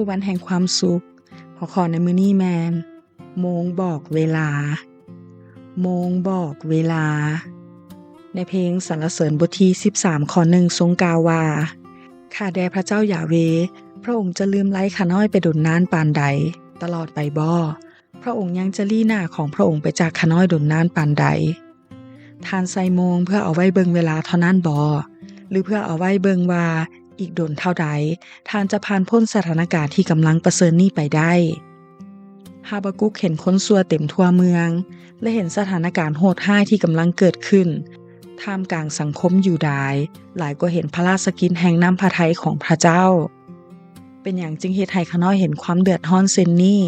ວັນແຫ່ງຄວາມສຸກ. ຫົວຂໍ້ໃນມື້ນີ້ແມ່ນ ໂມງບອກເວລາ. ໂມງບອກເວລາ. ໃນເພງສັນລະເສີນບົດທີສິບສາມ ຂໍ້ໜຶ່ງ ຊົງກ່າວວ່າ, ຂ້າແດ່ພະເຈົ້າຢາເວ, ພະອົງຈະລືມໄລ່ຂ້ານ້ອຍໄປດົນນານປານໃດ, ຕະຫຼອດໄປບໍ? ພະອົງຍັງຈະຫຼີ້ໜ້າຂອງພະອົງໄປຈາກຂ້ານ້ອຍດົນນານປານໃດ? ທ່ານໃສ່ໂມງເພື່ອເອົາໄວ້ເບິ່ງເວລາເທົ່ານັ້ນບໍ? ຫຼືເພື່ອເອົາໄວ້ເບິ່ງວ່າອີກດົນເທົ່າໃດ ທ່ານຈະຜ່ານພົ້ນສະຖານະການທີ່ກຳລັງປະເຊີນນີ້ໄປໄດ້? ຮາບາກຸກເຫັນຄົນຊົ່ວເຕັມທົ່ວເມືອງ ແລະ ເຫັນສະຖານະການໂຫດຮ້າຍທີ່ກຳລັງເກີດຂຶ້ນ ທ່າມກາງສັງຄົມຢູດາຍ ຫຼາຍກວ່າເຫັນພະລາຊະກິດແຫ່ງນ້ຳພະໄທຂອງພະເຈົ້າ. ເປັນຫຍັງຈຶ່ງເຮັດໃຫ້ຂ້ານ້ອຍເຫັນຄວາມເດືອດຮ້ອນເຊັ່ນນີ້?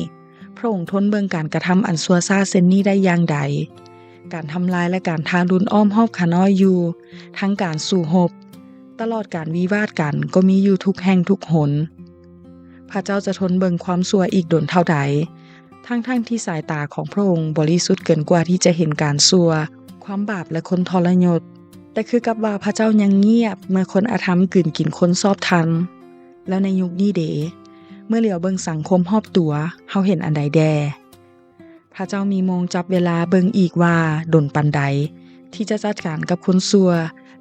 ພະອົງທົນເບິ່ງການກະທຳອັນຊົ່ວຊ້າເຊັ່ນນີ້ໄດ້ຢ່າງໃດ? ການທຳລາຍ ແລະ ການທາລຸນອ້ອມຮອບຂ້ານ້ອຍຢູ່, ທັງການສູ້ຮົບ, ຕະຫຼອດການວິວາດກັນກໍມີຢູ່ທຸກແຫ່ງທຸກຫົນ. ພະເຈົ້າຈະທົນເບິ່ງຄວາມຊົ່ວອີກດົນເທົ່າໃດ? ທັງໆທີ່ສາຍຕາຂອງພະອົງບໍລິສຸດເກີນກວ່າທີ່ຈະເຫັນການຊົ່ວ, ຄວາມບາບ ແລະ ຄົນທໍລະຍົດ, ແຕ່ຄືກັບວ່າພະເຈົ້າຍັງງຽບເມື່ອຄົນອະທຳກືນກິນຄົນຊອບທຳ. ແລ້ວໃນຍຸກນີ້ເດ? ເມື່ອຫຼຽວເບິ່ງສັງຄົມຮອບຕົວ, ເຮົາເຫັນອັນໃດແດ່? ພະເຈົ້າມີໂມງຈັບເວລາເບິ່ງອີກວ່າດົນປານໃດ ທີ່ຈະຈັດການກັບຄົນຊົ່ວ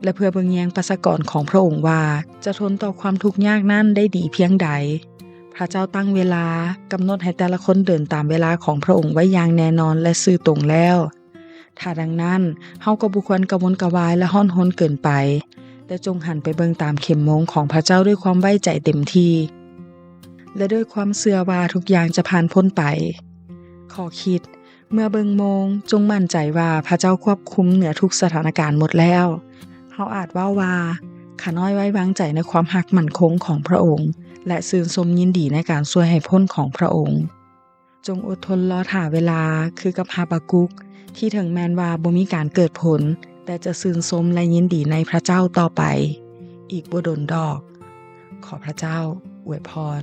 ແລະ ເພື່ອເບິ່ງແຍງປະຊາກອນຂອງພະອົງວ່າຈະທົນຕໍ່ຄວາມທຸກຍາກນັ້ນໄດ້ດີພຽງໃດ. ພະເຈົ້າຕັ້ງເວລາ, ກຳນົດໃຫ້ແຕ່ລະຄົນເດີນຕາມເວລາຂອງພະອົງໄວ້ຢ່າງແນ່ນອນ ແລະ ຊື່ຕົງແລ້ວ. ຖ້າດັ່ງນັ້ນ, ເຮົາກໍບໍ່ຄວນກະວົນກະວາຍ ແລະ ຮ້ອນຮົນເກີນໄປ, ແຕ່ຈົ່ງຫັນໄປເບິ່ງຕາມເຂັມໂມງຂອງພະເຈົ້າດ້ວຍຄວາມໄວ້ໃຈເຕັມທີ່ ແລະ ດ້ວຍຄວາມເຊື່ອວ່າທຸກຢ່າງຈະຜ່ານພົ້ນໄປ. ຂໍ້ຄິດ, ເມື່ອເບິ່ງໂມງ, ຈົ່ງໝັ້ນໃຈວ່າພະເຈົ້າຄວບຄຸມເໜືອທຸກສະຖານະການໝົດແລ້ວ. ເຮົາອາດເວົ້າວ່າ, ຂ້ານ້ອຍໄວ້ວາງໃຈໃນຄວາມຮັກໝັ້ນຄົງຂອງພະອົງ ແລະ ຊື່ນຊົມຍິນດີໃນການຊ່ວຍໃຫ້ພົ້ນຂອງພະອົງ. ຈົ່ງອົດທົນລໍຖ້າເວລາຄືກັບຮາບາກຸກ ທີ່ເຖິງແມ່ນວ່າບໍ່ມີການເກີດຜົນ, ແຕ່ຈະຊື່ນຊົມ ແລະ ຍິນດີໃນພະເຈົ້າຕໍ່ໄປ. ອີກບໍ່ດົນດອກ. ຂໍພະເຈົ້າອວຍພອນ.